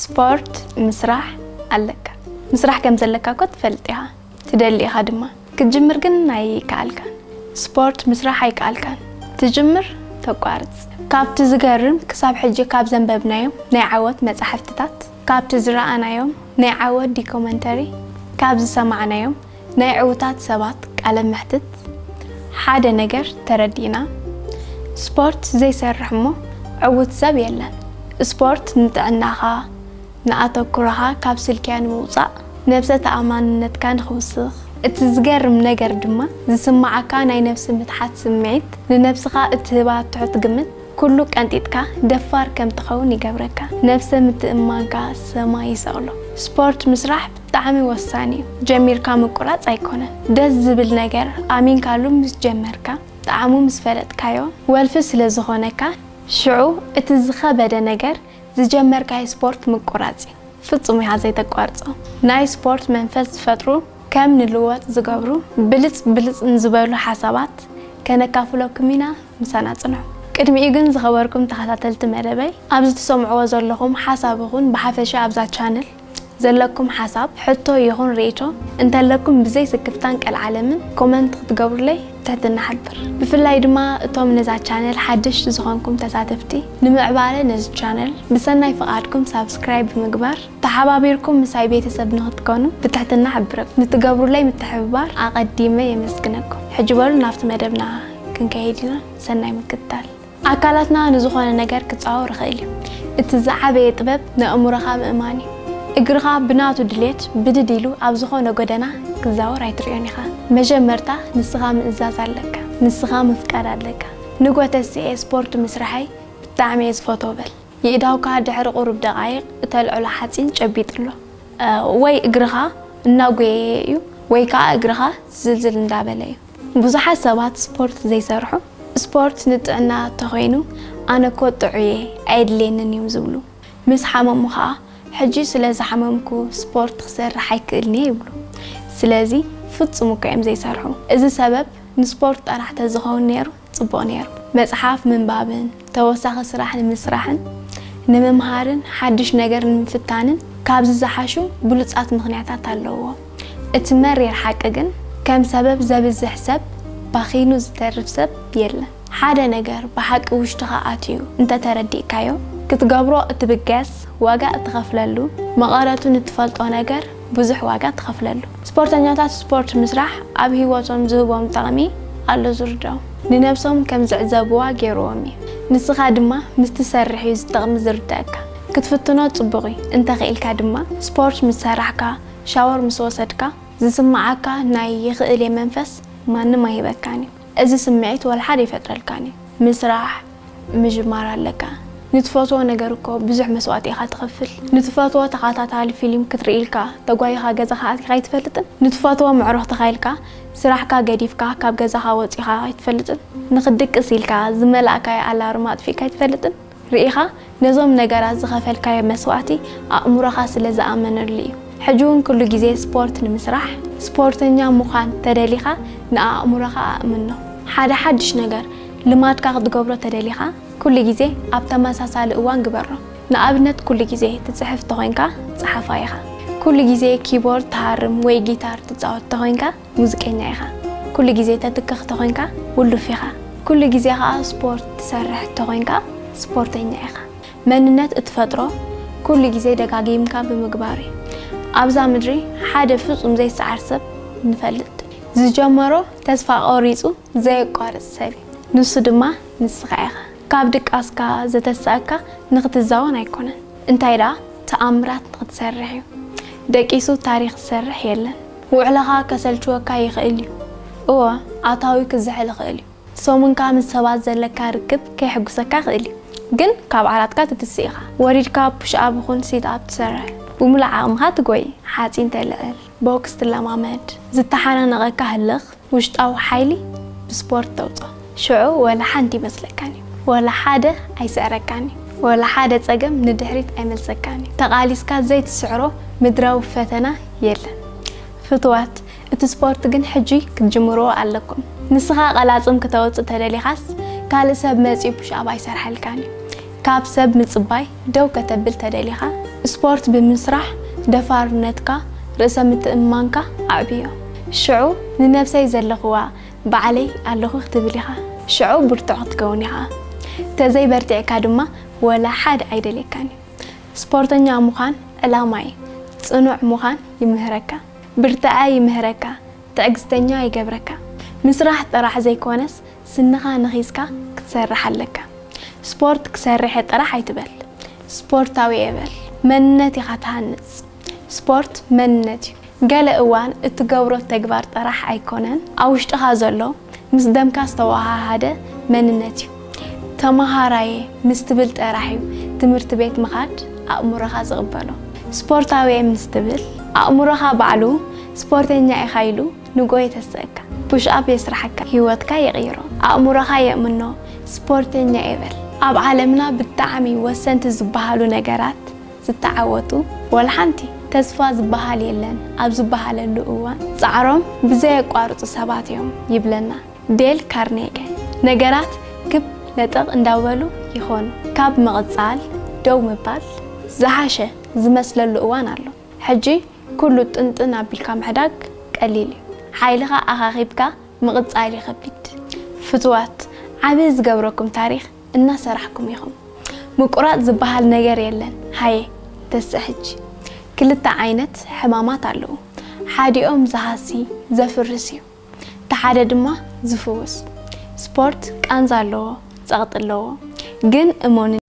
ስፖርት ምስራሕ ኣለካ። ምስራሕ ከም ዘለካ እኮ ትፈልጥ ኢኻ፣ ትደሊ ኢኻ ድማ። ክትጅምር ግን ኣይከኣልካን። ስፖርት ምስራሕ ኣይከኣልካን። ትጅምር፣ ተቋርጽ። ካብቲ ዝገርም፣ ክሳብ ሕጂ ካብ ዘንበብናዮም ናይ ዓወት መጻሕፍትታት፣ ካብቲ ዝረኣናዮም ናይ ዓወት ዲኮመንተሪ፣ ካብ ዝሰማዕናዮም ናይ ዕዉታት ሰባት ቃለ መሕትት ሓደ ነገር ተረዲእና። ስፖርት ዘይሰርሕ እሞ ዕዉት ሰብ የለን። ስፖርት ንጥዕናኻ፣ ንኣተኩሮኻ ካብ ስልክያ ንምውጻእ፣ ነብሰ ተኣማንነትካ ንኽውስኽ። እቲ ዝገርም ነገር ድማ ዝስምዓካ ናይ ነብሲ ምትሓት ስምዒት ንነብስኻ እትህባ ትሑት ግምት ኩሉ ቀንጢጥካ ደፋር ከም ትኸውን ይገብረካ። ነብሰ ምትእምማንካ ሰማይ ይሰቕሎ። ስፖርት ምስራሕ ብጣዕሚ ወሳኒ እዩ። ጀሚርካ ምቁራጽ ኣይኮነን። ደስ ዝብል ነገር ኣሚንካሉ ምስ ጀመርካ፣ ጣዕሙ ምስ ፈለጥካዮ፣ ወልፊ ስለ ዝኾነካ፣ ሽዑ እቲ ዝኸበደ ነገር ዝጀመርካዮ ስፖርት ምቁራጽ እዩ። ፍጹም ኢኻ ዘይተቋርጾ። ናይ ስፖርት መንፈስ ዝፈጥሩ፣ ከም ንልወጥ ዝገብሩ፣ ብልጽ ብልጽ ንዝበሉ ሓሳባት ከነካፍለኩም ኢና። ምሳና ጽንሑ። ቅድሚኡ ግን ዝኸበርኩም ተኸታተልቲ መደበይ፣ ኣብዚ ትሰምዕዎ ዘለኹም ሓሳብ ይኹን ብሓፈሻ ኣብዛ ቻነል ዘለኩም ሓሳብ፣ ሕቶ ይኹን ርእይቶ እንተለኩም ብዘይ ስክፍታን ቀልዓለምን ኮመንት ክትገብሩለይ ትሕትና ሓብር። ብፍላይ ድማ እቶም ነዛ ቻነል ሓድሽ ዝኾንኩም ተሳተፍቲ ንምዕባለ ነዚ ቻነል ብሰናይ ፍቓድኩም ሳብስክራይብ ብምግባር ተሓባቢርኩም ምሳይ ቤተሰብ ንኽትኮኑ ብትሕትና ሓብረኩም። ንትገብሩለይ ምትሕብባር ኣቐዲመ የመስግነኩም። ሕጂ በሉ ናብቲ መደብና ክንከይድ ኢና። ሰናይ ምክትታል። ኣካላትና ንዝኾነ ነገር ክጻወር ይኽእል እዩ። እቲ ዝዓበየ ጥበብ ንኣእምሮኻ ምእማን እዩ። እግርኻ ብናቱ ድሌት ብድድ ኢሉ ኣብ ዝኾነ ጎደና ክዛወር ኣይትርእዮን ኢኻ። መጀመርታ ንስኻ ምእዛዝ ኣለካ። ንስኻ ምፍቃድ ኣለካ። ንጎ ተስኤ ስፖርት ምስራሐይ ብጣዕሚ እየ ዝፈትዎ በል። የእዳውካ ድሕሪ ቁሩብ ደቓይቕ እተልዕሎ ሓጺን ጨቢጡ ኣሎ። እ፣ ወይ እግርኻ እናጎየየ እዩ፣ ወይ ከኣ እግርኻ ዝልዝል እንዳበለ እዩ። ብዙሓት ሰባት ስፖርት ዘይሰርሑ፣ ስፖርት ንጥዕና ተኾይኑ ኣነ እኮ ጥዑየ ኣየድልየንን እዩ ዝብሉ። ምስ ሓመሙ ኸኣ ሕጂ ስለ ዝሓመምኩ ስፖርት ክሰርሕ ኣይክእልን እየ ይብሉ። ስለዚ ፍጹም እኮ እዮም ዘይሰርሑ። እዚ ሰበብ ንስፖርት ጥራሕ ተዝኸውን ነይሩ ጽቡቕ ነይሩ። መጽሓፍ ምንባብን ተወሳኺ ስራሕ ንምስራሕን ንምምሃርን ሓድሽ ነገር ንምፍታንን ካብዚ ዝሓሹ ብሉጻት ምኽንያታት ኣለውዎ። እቲ መሪር ሓቂ ግን ከም ሰበብ ዘብዝሕ ሰብ ባኺኑ ዝተርፍ ሰብ የለን። ሓደ ነገር ብሓቂ ውሽጥኻ ኣትዩ እንተተረዲእካዮ ክትገብሮ እትብገስ ዋጋ እትኸፍለሉ መቐረቱ ንትፈልጦ ነገር ብዙሕ ዋጋ ትኸፍለሉ። ስፖርተኛታት ስፖርት ምስራሕ ኣብ ህይወቶም ዝህቦም ጠቕሚ ኣሎ ዝርድኦም። ንነብሶም ከም ዝዕዘብዋ ገይርዎም እዩ። ንስኻ ድማ ምስ ትሰርሕ እዩ ዝጠቕሚ ዝርድኣካ። ክትፍትኖ ጽቡቕ እዩ። እንተኽኢልካ ድማ ስፖርት ምስ ሰራሕካ፣ ሻወር ምስ ወሰድካ ዝስምዓካ ናይ ይኽእል እየ መንፈስ ማንም ኣይህበካን እዩ። እዚ ስምዒት ወላ ሓደ ይፈጥረልካን እዩ። ምስራሕ ምጅማር ኣለካ። ንትፈትዎ ነገር እኮ ብዙሕ መስዋእቲ ኢኻ ትኸፍል። ንትፈትዎ ተኸታታሊ ፊልም ክትርኢ ኢልካ ተጓይኻ ገዛኻ ኣቲኻ ኣይትፈልጥን? ንትፈትዎ መዕረኽትኻ ኢልካ ስራሕካ ገዲፍካ ካብ ገዛኻ ወጺኻ ኣይትፈልጥን? ንኽትድቅስ ኢልካ ዝመላእካዮ ኣላርም ኣጥፊእካ ኣይትፈልጥን? ርኢኻ ነዞም ነገራት ዝኸፈልካዮ መስዋእቲ ኣእምሮኻ ስለ ዝኣመነሉ እዩ። ሕጂ እውን ኩሉ ግዜ ስፖርት ንምስራሕ፣ ስፖርተኛ ምዃን ተደሊኻ ንኣእምሮኻ ኣእምኖ። ሓደ ሓድሽ ነገር ልማድካ ክትገብሮ ተደሊኻ ኩሉ ግዜ ኣብ ተመሳሳሊ እዋን ግበሮ። ንኣብነት ኩሉ ግዜ ትጽሕፍ ተኾይንካ ጸሓፋይ ኢኻ። ኩሉ ግዜ ኪቦርድ ትሃርም ወይ ጊታር ትጻወት ተኾይንካ ሙዚቀኛ ኢኻ። ኩሉ ግዜ ተትክኽ ተኾይንካ ውሉፍ ኢኻ። ኩሉ ግዜ ኸኣ ስፖርት ትሰርሕ ተኾይንካ ስፖርተኛ ኢኻ። መንነት እትፈጥሮ ኩሉ ግዜ ደጋጊምካ ብምግባር እዩ። ኣብዛ ምድሪ ሓደ ፍጹም ዘይሰዓር ሰብ ንፈልጥ። ዝጀመሮ ተስፋ ቆሪጹ ዘየቋርጽ ሰብ እዩ። ንሱ ድማ ንስኻ ኢኻ። ካብ ድቃስካ ዘተስኣካ ንኽትዛወን ኣይኮነን። እንታይ ደኣ ተኣምራት ንኽትሰርሕ እዩ። ደቂሱ ታሪኽ ዝሰርሕ የለን። ውዕለኻ ከሰልችወካ ይኽእል እዩ። እወ፣ ኣታዊ ክዝሕል ይኽእል እዩ። ሰሙንካ ምስ ሰባት ዘለካ ርክብ ከየሕጉሰካ ይኽእል እዩ። ግን ካብ ዓራትካ ትትስእ ኢኻ። ወሪድካ ፑሽ ኣፕ ይኹን ሲት ኣፕ ትሰርሕ። ብምሉእ ዓቕምኻ ትጎይ፣ ሓፂን ተልዕል፣ ቦክስ ትለማመድ፣ ዝተሓናነቐካ ህልኽ፣ ውሽጣዊ ሓይሊ ብስፖርት ተውፅኦ። ሽዑ ወላ ሓንቲ ይመስለካን እዩ። ወላ ሓደ ኣይስዕረካን እዩ። ወላ ሓደ ፀገም ንድሕሪት ኣይመልሰካን እዩ። ተቓሊስካ ዘይትስዕሮ ምድራዊ ፈተና የለን። ፍትዋት፣ እቲ ስፖርት ግን ሕጂ ክትጅምርዎ ኣለኩም። ንስኻ ቀላጽም ክተውጽእ ተደሊኻስ፣ ካልእ ሰብ መጺኡ ፑሽ ኣፕ ኣይሰርሐልካን እዩ። ካብ ሰብ ምጽባይ ደው ከተብል ተደሊኻ፣ ስፖርት ብምስራሕ ደፋርነትካ፣ ርእሰ ምትእምማንካ ኣዕብዮ። ሽዑ ንነብሰይ ዘለኽዋ ባዕለይ ኣለኹ ክትብል ኢኻ። ሽዑ ብርቱዕ ክትከውን ኢኻ። ተዘይበርቲዕካ ድማ ወላ ሓደ ኣይደልየካን እዩ። ስፖርተኛ ምዃን ዕላማ እዩ። ጽኑዕ ምዃን ይምህረካ። ብርትዐ ይምህረካ። ትዕግስተኛ ይገብረካ። ምስራሕ ጥራሕ ዘይኮነስ ስንኻ ነኺስካ ክትሰርሕ ኣለካ። ስፖርት ክሰርሕ ጥራሕ ኣይትበል። ስፖርታዊ እየ በል። መንነት ኢኻ ትሃንጽ። ስፖርት መንነት እዩ። ገለ እዋን እትገብሮ ተግባር ጥራሕ ኣይኮነን፣ ኣብ ውሽጥኻ ዘሎ ምስ ደምካ ዝተወሃሃደ መንነት እዩ። ተመሃራየ ምስ ትብል ጥራሕ እዩ ትምህርቲ ቤት ምኻድ ኣእምሮኻ ዝቕበሎ። ስፖርታዊ እየ ምስ ትብል ኣእምሮኻ ባዕሉ ስፖርተኛ ኢኻ ኢሉ ንጎ የተስእካ። ፑሽ ኣፕ የስርሓካ፣ ህይወትካ የቕይሮ። ኣእምሮኻ የእምኖ፣ ስፖርተኛ እየ በል። ኣብ ዓለምና ብጣዕሚ ወሰንቲ ዝበሃሉ ነገራት ዝተዓወቱ ወላ ሓንቲ። ተስፋ ዝበሃል የለን ኣብ ዝበሃለሉ እዋን ጻዕሮም ብዘየቋርጹ ሰባት እዮም ይብለና ዴል ካርኔጌ። ነገራት ክብ ለጠቕ እንዳበሉ ይኾኑ። ካብ ምቕጻል ደው ምባል ዝሓሸ ዝመስለሉ እዋን ኣሎ። ሕጂ ኩሉ ጥንጥን ኣቢልካ ምሕዳግ ቀሊል እዩ። ሓይልኻ ኣኻኺብካ ምቕጻል ይኸብድ። ፍትዋት፣ ዓቢ ዝገብረኩም ታሪኽ እናሰራሕኩም ኢኹም። ምቁራጽ ዝበሃል ነገር የለን። ሃየ ተስእ ሕጂ። ክልተ ዓይነት ሕማማት ኣለዉ። ሓዲኦም ዝሃሲ ዘፍርስ እዩ። እቲ ሓደ ድማ ዝፍውስ። ስፖርት ቃንዛ ኣለዎ፣ ጸቕጢ ኣለዎ። ግን እመኑ